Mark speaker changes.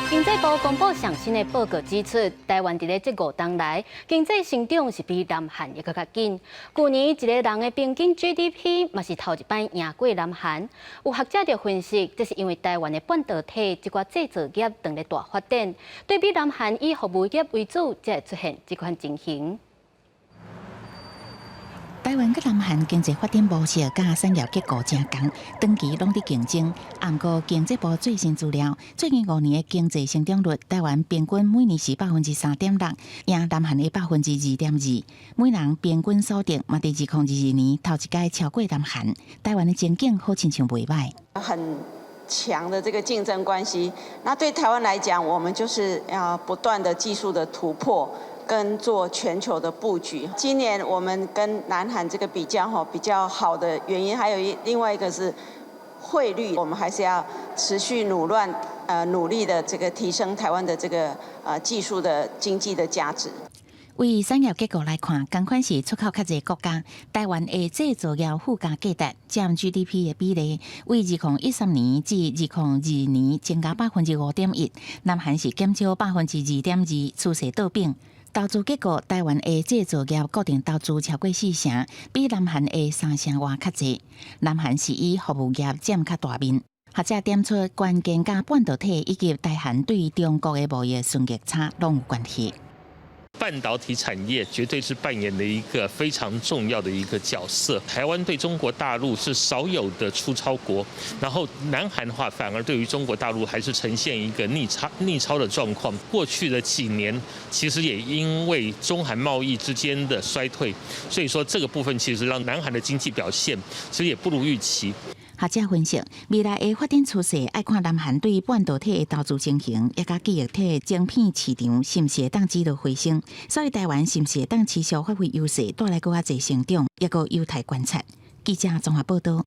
Speaker 1: 經濟部公布上新的報告指出，台灣佇咧這五冬來經濟成長是比南韓猶閣較緊。舊年一個人的平均 GDP 嘛是頭一擺贏過南韓。有學者就分析，這是因為台灣的半導體這寡製造業正咧大發展，對比南韓以服務業為主，才會出現這款情形。
Speaker 2: 台灣佮南韓經濟發展模式佮產業結構誠仝，長期攏佇競爭。毋過經濟部最新資料，最近5年的經濟成長率，台灣平均每年是3.6%，贏南韓的2.2%。每人平均所得嘛，佇2022年頭一擺超過南韓。台灣的前景好親像袂䆀。
Speaker 3: 很強的這個競爭關係，那對台灣來講，我們就是要不斷的技術的突破，跟做全球的布局。今年我們跟南韓這個比較吼比較好的原因，還有另外一個是匯率，我們還是要持續努力的這個提升台灣的這個技術的經濟的價值。
Speaker 2: 為產業結構來看，仝款是出口較濟國家，台灣的製造業附加價值佔 GDP 的比例，為2013年至2022年增加5.1%，南韓是減少2.2%，趨勢倒轉。投資結構，台灣的製造業固定投資超過四成，比南韓的三成外較濟。南韓是以服務業佔較大面。學者點出關鍵佮半導體以及台韓對中國的貿易順逆差攏有關係。
Speaker 4: 半導體產業絕對是扮演了一個非常重要的一個角色。台灣對中國大陸是少有的出超國，然後南韓的話反而對於中國大陸還是呈現一個逆差的狀況。過去的幾年其實也因為中韓貿易之間的衰退，所以說這個部分其實讓南韓的經濟表現其實也不如預期。
Speaker 2: 學者分析，未來的發展趨勢愛看南韓對半導體的投資情形，抑佮記憶體晶片市場是毋是會當止落回升，所以台灣是毋是會當持續發揮優勢，帶來閣較濟成長，抑閣有待觀察。記者綜合報道。